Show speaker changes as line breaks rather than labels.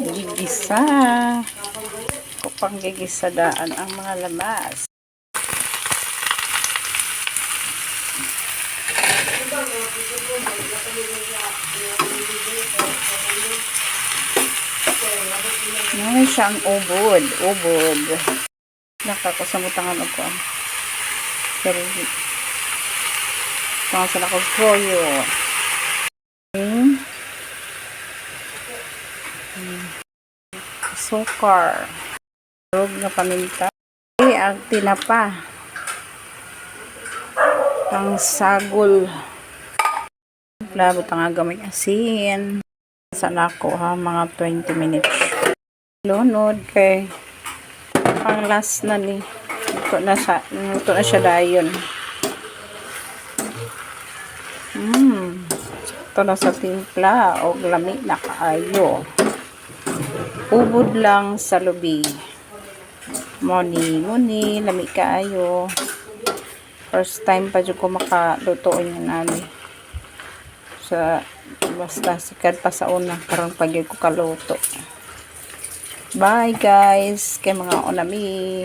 Gigisa. Kupang gigisa daan ang mga lamas. Ngayon siya ang ubod. Ubod. Nakakasamutangan ako ang pero pangasan ako toyo. Sukar. Rog nga paminta. Ay, ang tinapa. Pang sagol. Labot ang gamay asin. Sa nako ha, mga 20 minutes. Lunod kay pang last na ni. Ito na siya dayon. Ito na sa timpla og lami na kaayo. Ubod lang sa lubi. Moni, moni, lami kaayo. First time pa jud ko makaluto niya nani. Sa basta sikat pa sa una karon pa gyud ko kaluto. Bye guys, kay mga unami.